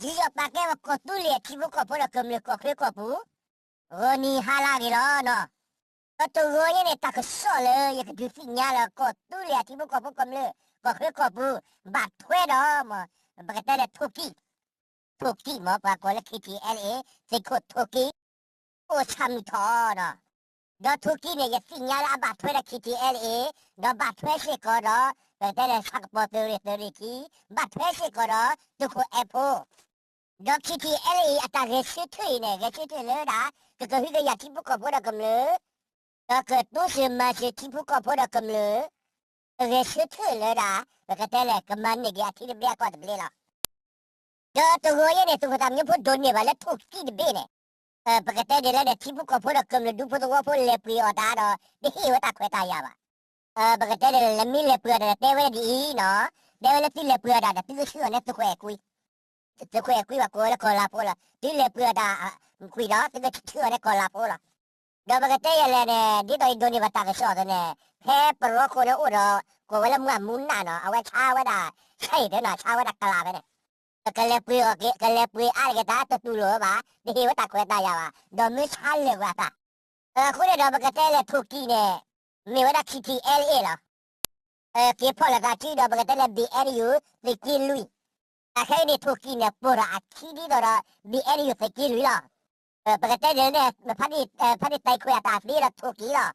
ဒ်သိးပာ်ကဲဝဲကီၢ်သူလ့ၤအထံဖိကီၢ်ဖိဒီးကမျၢၢ်ကီၢ်ချၢကီၢ်ပူၤ ဂီၤနံၤဟါလၢအဂ့ၤလီၤနီၤ. ဒီးတဂီၤအံၤန့ၣ် တၢ်ကစီၣ်လၢယကဒုးသ့ၣ်ညါလၢ ကီၢ်သူလ့ၤအထံဖိကီၢ်ဖိကမျၢၢ် ကီၢ်ချၢကီၢ်ပူၤ ဘၣ်ထွဲဒီး ပကတဲလၢထိၣ်ကံၢ်, ထိၣ်ကံၢ်မ့ၢ်ပှၤကိးလၢ ခ့ထံအဲလ်အ့ သုးခိၣ်ထိၣ်ကံၢ် အိၣ်ဆၣ်မုၢ်ထီၣ်နီၤ. ဒီးထိၣ်ကံၢ်န့ၣ် ယသ့ၣ်ညါလၢအဘၣ်ထွဲဒီး ခ့ထံအဲလ်အ့ ဒီးဘၣ်ထွဲစ့ၢ်ကီးဒီး ပကတဲလၢဆၣ်ကပီၤသုးရ့ၣ်သုးရ့ၣ်ခံ, ဘၣ်ထွဲစ့ၢ်ကီးဒီးသုးခိၣ်အဲၣ်ဖိ ဒီး ခ့ထံအဲလ်အ့ အတၢ်ဂဲၤဆၢထၢၣ်အံၤန့ၣ် ဂဲၤဆၢထၢၣ်လၢဒၣ် ကကဟုကယာ်ထံဖိကီၢ်ဖိဒီးကမျၢၢ်, ဒီးကတိစၢၤမၤစၢၤထံဖိကီၢ်ဖိဒီးကမျၢၢ်, ကဂဲၤဆၢထၢၣ်လၢဒၣ် ပကတဲလၢကမၤန့ၢ်က့ၤအထံတဘျ့အကီၢ်တဘျ့လီၤ. ဒီးတဂီၤအံၤန့ၣ် သုးခိၣ်သးမံဖိဒိးန့ၢ်ဘၣ်လၢထိၣ်ကံၢ်တဘ့ၣ်န့ၣ်, ပကတဲဒ်လဲၣ်န့ၣ် ထံဖိကီၢ်ဖိဒီးကမျၢၢ်ဒူဖိသဝီဖိလဲၤပှ့ၤအီၣ်တၢ်ဒီး တဟ့ၣ်ဝဲတၢ်ခွဲးတၢ်ယာ်ဘၣ်. ပကတဲဒ်လဲၣ် မ့ၢ်လဲၤပှ့ၤအီၣ်တၢ်ဒီးတဲဝဲဒ်အံၤနီၤ, တဲဝဲလၢသုလဲၤပှ့ၤအီၣ်တၢ်ဒီး သုကဆှၢအီၤန့ၣ် သုးခိၣ်အဲၣ်ကွံ သုးခိၣ်အဲၣ်ကွံဘၣ်ကိးဝဲလၢကီၢ်လၤဖိလီၤ. သုလဲၤပှ့ၤအီၣ်တၢ်ကွံာ်ဒီး သုကဆှၢအီၤန့ၣ်ကီၢ်လၤဖိလီၤ. ဒီးပကတဲယဲလဲၣ်န့ၣ် ဒ်သိးယဒိးန့ၢ်ဘၣ်တၢ်ကစီၣ်အသိးန့ၣ် ဖဲပရီခိၣ်န့ၣ်အိၣ်ဒီး ကိးဝဲလၢမူအမူနၢ်နီၤ, အဝဲဆါဝဲဒၣ် ဆါအံၤတနီၤ ဆါဝဲဒၣ်ကလၤဖဲန့ၣ် ကလဲၤပှ့ၤအီၣ်က့ၤ ကလဲၤပှ့ၤအါတက့ၢ်တၢ်တတူၢ်လိာ်ဝဲဘၣ်, တဟ့ၣ်ဝဲတၢ်ခွဲးတၢ်ယာ်ဘၣ်, ဒီးမ့ၢ်ဆါလဲၤကွံာ်အသး အဃိန့ၣ်ဒီးပကတဲလၢထိၣ်ကံၢ်န့ၣ် မ့ၢ်ဝဲဒၣ် ခ့ထံအဲလ်အ့ လီၤ. က့ၤဖီၣ်လိာ်သးစုဒီးပကတဲလၢ ဘံၣ်အဲၣ်ယူၣ် သုးက့လွံၢ်, အခဲအံၤန့ၣ်ထိၣ်ကံၢ်န့ၣ်ပိၢ်ထီၣ်အခံဒ်သိးဒီး ဘံၣ်အဲၣ်ယူၣ် သုးက့လွံၢ်လီၤ. ပကတဲဒ်န့ၣ် ဖါတံၢ်တဲာ်ခွဲးအတၢ်သ့ဒီးထိၣ်ကံၢ်လီၤ.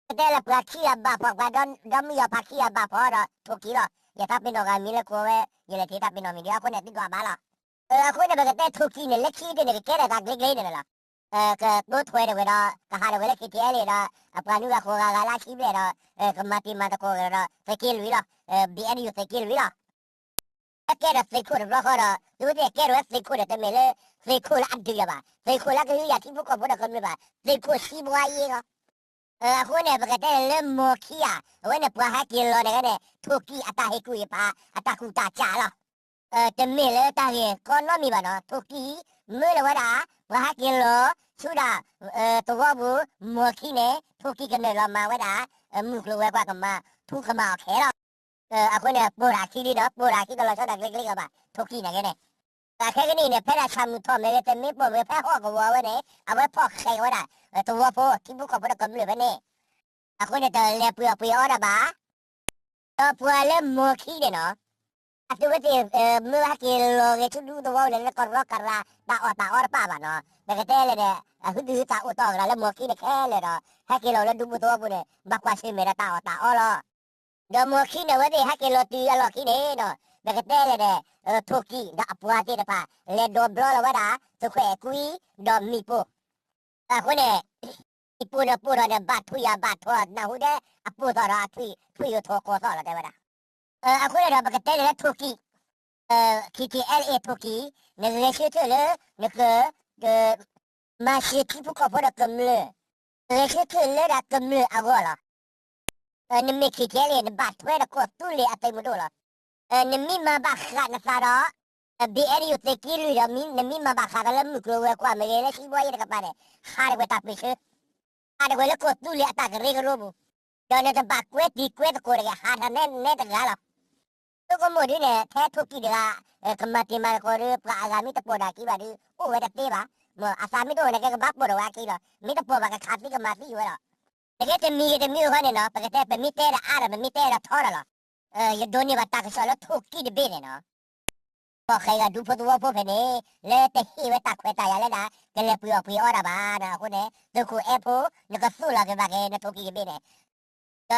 ပကတဲလၢပှၤခံဂၤဘၣ်ဖီၣ် ပှၤဒီမုၢ်ယီၤဖးခံဂၤဘၣ်ဖီၣ်ဒီးထိၣ်ကံၢ်လီၤ. ယသးပ့ၤနီၣ်ဂၤမံၤလၢကိးဝဲ ယလဲၤထံၣ်သးပ့ၤနီၣ်မံၤဒီး အဃိန့ၣ် သုဒွးဘၣ်လီၤ. အဃိန့ၣ် ပကတဲထိၣ်ကံၢ်န့ၣ် လၢခံဒ်န့ၣ် ကကဲထီၣ်တၢ်ကျ့ကျ့န့ၣ်လီၤ. ကတိထွဲတဝဲဒီး ကဟးတဝဲလၢ ခ့ထံအဲလ်အ့ ဒီး အပှၤနွံဂၤဃိးဂၤဂၤလၢအခံဘျဲၣ်ဒီး ကမၤတံၤမၤသကိးကဒီး သုးက့လွံၢ်လီၤ. ဘံၣ်အဲၣ်ယူၣ် သုးက့လွံၢ်လီၤ. အကဲထီၣ်သုးခိၣ်တဘျီဃီဒီး သုဝဲသ့ၣ်ကဲထီၣ်ဝဲသုးခိၣ်န့ၣ် တမ့ၢ်လၢ သုးခိၣ်လၢအဒုးယၤဘၣ်, သုးခိၣ်လၢကဟုကယာ်ထံဖိကီၢ်ဖိဒီးကမျၢၢ်ဘၣ်, သုးခိၣ်စံးဘှါယ့ၣ်လီၤ. အဃိန့ၣ် ပကတဲလၢမီၤခံဂၤ အဝဲန့ၣ်ပှၤဟဲက့ၤလီၤန့ၣ်ဂ့ၤန့ၣ် ထိၣ်ကံၢ်အတၢ်ဟ့ၣ်ကူၣ်ဟ့ၣ်ဖး အတၢ်ကူၣ်တၢ်ကးလီၤ. တမ့ၢ်လၢတၢ်ဂ့ၢ်ကီနီတမံၤဘၣ်နီၤ, ထိၣ်ကံၢ် မၢလၢၤဝဲဒၣ် ပှၤဟဲက့ၤလီၤဆူဒၣ် သဝီပူၤ မီၤခံန့ၣ် ထိၣ်ကံၢ်ကနုာ်လီၤမၤဝဲဒၣ် မုၢ်ကျိၤဝဲၤကွာ်ကမၤ ထူကမၤအီၤခဲလီၤ. အဃိန့ၣ် ပိၢ်ထီၣ်အခံလံဒီး ပိၢ်ထီၣ်အခံတလီၤဆီဒၣ်ကျ့ကျ့လီၤဘၣ် ထိၣ်ကံၢ်န့ၣ်ဂ့ၤန့ၣ်. အခဲကနံၣ်အံၤန့ၣ် ဖဲဒၣ်ဆၣ်မုၢ်ထီၣ်မ့ၢ်ဂ့ၤ တမ့ၢ်ပိၢ်မ့ၢ်ဂ့ၤ ဖဲဟီၣ်ကဝီၤဝဲန့ၣ် အဝဲဖီၣ်ဃဲးဝဲဒၣ် သဝီဖိ ထံဖိကီၢ်ဖိဒီးကမျၢၢ်ဖဲန့ၣ်. အဃိန့ၣ် တလဲၤပှ့ၤအီၣ်ပှ့ၤအီတၢ်ဘၣ် ဒီးပှၤလၢမီၤခံန့ၣ်နီၤ, အသုဝဲသ့ၣ် မၢဟဲက့ၤလီၤဂ့ၤဆူဒူသဝီန့ၣ် လၢကရီကရၤ တၢ်အီၣ်တၢ်အီတဖၣ်ဘၣ်နီၤ, ပကတဲလဲၣ်န့ၣ် အဟုဒုးသးအိၣ်တီၢ်ကရၤလၢမီၤခံန့ၣ်ခဲလၢာ်ဒီး ဟဲက့ၤလီၤလၢဒူပူၤသဝီပူၤန့ၣ် ဘၣ်ကွၢ်ဆၢၣ်မဲာ်ဒီးတၢ်အီၣ်တၢ်အီလီၤ. ဒီးမီၤခံန့ၣ် အဝဲသ့ၣ်ဟဲက့ၤလီၤတုၤအလီၢ်ခံန့ၣ်နီၤ, ပကတဲလဲၣ်န့ၣ် ထိၣ်ကံၢ်ဒီးအပှၤသ့ၣ်တဖၣ် လဲၤဒိးဘျီလီၤဝဲဒၣ် သုးခိၣ်အဲၣ်ကွံ ဒီးမံၤပိၢ် အဃိန့ၣ် မံၤပိၢ်န့ၣ်ပိၢ်ထီၣ်န့ၣ် ဘၣ်ထွံၣ်ယၤဘၣ်ထီၣ် နၢ်ဟူဒဲးအပိၢ်ထီၣ်ဒီးအထွံၣ် ထွံၣ်ယိာ်ထီၣ်ကီၢ်သီၣ်လီၤတဲဝဲဒၣ်. အဃိန့ၣ်ဒီး ပကတဲန့ၣ်လၢထိၣ်ကံၢ် ခ့ထံအဲလ်အ့ ထိၣ်ကံၢ် နဂဲၤဆၢထၢၣ်လၢ နက မၤစၢၤထံဖိကီၢ်ဖိဒီးကမျၢၢ်, ဂဲၤဆၢထၢၣ်လၢဒၣ်ကမျၢၢ်အဂီၢ်လီၤ. နမ့ၢ် ခ့ထံအဲလ်အ့ နဘၣ်ထွဲဒီးကီၢ်သူလ့ၤအသုးမုၢ်ဒိၣ်လီၤ. နမ့ၢ်မၤဘၣ်ဃးနသးဒီး ဘံၣ်အဲၣ်ယူၣ် သုးက့လွံၢ်ဒီး နမ့ၢ်မၤဘၣ်ဃးဒီးလၢမုၢ်ကျိၤဝဲၤကွာ်မ့ၢ်ဂ့ၤ လၢစံးဘှါယ့ၣ်တကပၤန့ၣ် ဟးတကွံာ်တၢ်ပၢၢ်ဆၢ, ဟးတကွံာ်လၢကီၢ်သူလ့ၤအတၢ်ကရၢကရိပူၤ, ဒီးနတဘၣ်ကွဲတံၤကွဲသကိးတဂ့ၤ ဟးထီၣ်နဲနဲတဂၤလီၤ. ဆိကမိၣ်ဒ်န့ၣ် ထဲထိၣ်ကံၢ်တဂၤ ကမၤတံၤမၤသကိးဒီး ပှၤအဂၤမ့ၢ်တပိာ်ဒီးအခံဘၣ်ဒီး အိၣ်ဝဲတသ့ဘၣ်, အသးမ့ၢ်တအိၣ်န့ၣ် ကဲကဘၣ်ပိာ်ထီၣ်ဝဲအခံလီၤ. မ့ၢ်တပိာ်ဘၣ်ကခးသံကမၤသံဝဲလီၤ. တကဲတမံၤဂ့ၤတမံၤဂ့ၤဃီန့ၣ်နီၤ ပကတဲ ပမ့ၢ်တဲဒီးအါဒီး ပမ့ၢ်တဲဒီးထီဒီးလီၤ. ယဒိးန့ၢ်ဘၣ်တၢ်ကစီၣ်လၢထိၣ်ကံၢ်တဘ့ၣ်န့ၣ်နီၤ ဖီၣ်ဃဲးဂၤဒူဖိသဝီဖိဖဲန့ၣ် လၢတဟ့ၣ်ဝဲတၢ်ခွဲးတၢ်ယာ်လၢဒၣ် ကလဲၤပှ့ၤအီၣ်ပှ့ၤအီတၢ်ဘၣ်နီၤ. အဃိန့ၣ် သုးခိၣ်အဲၣ်ဖိ နကသိၣ်လီၤက့ၤဘၣ်က့ၤ နထိၣ်ကံၢ်တဘ့ၣ်န့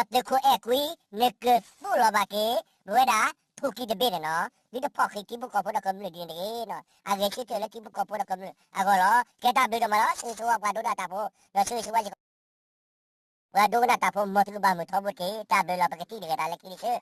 ၣ်, ဒီးသုးခိၣ်အဲၣ်ကွံ နကသိၣ်လီၤဘၣ်က့ၤ ဝဲဒၣ်ထိၣ်ကံၢ်တဘ့ၣ်န့ၣ်နီၤ. ဒ်တဖီၣ်ဃံးထံဖိကီၢ်ဖိဒီးကမျၢၢ်ဒ်န့ၣ်တဂ့ၤနီၤ. အဂဲၤဆၢထၢၣ်လၢထံဖိကီၢ်ဖိဒီးကမျၢၢ်အဂီၢ်လီၤ. ကဲတၢ်ဘျုးဒိၣ်မးလီၤ. ဆၢဂ့ၤဆၢဝါပှၤဒိကနၣ်တၢ်ဖိ ဒီးဆၢဂ့ၤဆၢဝါ ပှၤဒိကနၣ်တၢ်ဖိ မ်သုကဘၣ်မုာ်ထီဘိတက့ၢ်. တၢ်ဘျုးလီၤ. ပကထံၣ်လိာ်က့ၤတၢ်လၢခံတဆၢ